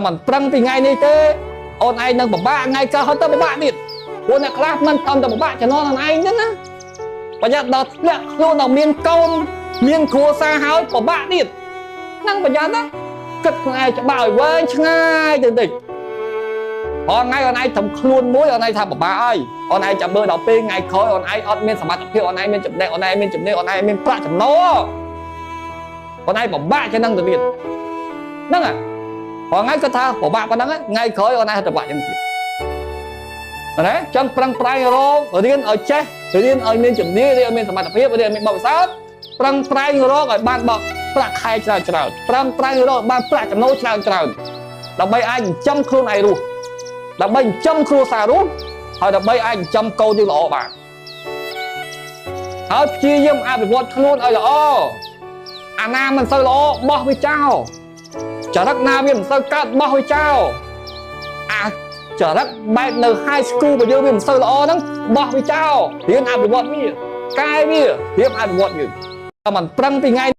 មិនប្រឹងពីថ្ងៃនេះទេអូនឯងនឹងពិបាកថ្ងៃក្រោយទៅពិបាកទៀតព្រោះអ្នកខ្លះមិនធំតែពិបាកចំណងនឹងឯងហ្នឹងណាប្រយ័ត្នដល់ធ្លាក់ខ្លួនដល់មានកូនមានគ្រួសារហើយពិបាកទៀតហ្នឹងប្រយ័ត្នណាគិតខ្លួនឯងច្បាស់ឲ្យវែងឆ្ងាយទៅតិចរាល់ថ្ងៃអូនឯងធ្វើខ្លួនមួយអូនឯងថាពិបាកហើយអូនឯងចាំមើលដល់ពេលថ្ងៃក្រោយអូនឯងអត់មានសមត្ថភាពអូនឯងមានចំណេះអូនឯងមានជំនាញអូនឯងមានប្រាក់ចំណូលអូនឯងពិបាកជាងហ្នឹងទៅទៀតហ្នឹងហើយ រាល់ថ្ងៃគាត់ថាពិបាកប៉ុណ្ណឹងថ្ងៃក្រោយអូនឯងទៅពិបាកជាងទៀតណាចឹងប្រឹងប្រែងរករៀនឲ្យចេះរៀនឲ្យមានជំនាញរៀនឲ្យមានសមត្ថភាពរៀនឲ្យមានបទពិសោធន៍ប្រឹងប្រែងរកឲ្យបានបកប្រាក់ខែច្រើនច្រើនប្រឹងប្រែងរកឲ្យបានប្រាក់ចំណូលច្រើនច្រើនដើម្បីអាចចិញ្ចឹមខ្លួនឯងរស់ដើម្បីចិញ្ចឹមគ្រួសាររស់ហើយដើម្បីអាចចិញ្ចឹមកូនយើងល្អបានហើយព្យាយាមអភិវឌ្ឍខ្លួនឲ្យល្អអាណាមិនសូវល្អបោះវាចោល ចរិតណាវាមិនសូវកើតបោះវាចោលអាចរិតបែបនៅ high school របស់យើងវាមិនសូវល្អហ្នឹងបោះវាចោលរៀនអភិវឌ្ឍវាកែវារៀនអភិវឌ្ឍយើងតែមិនប្រឹងពីថ្ងៃ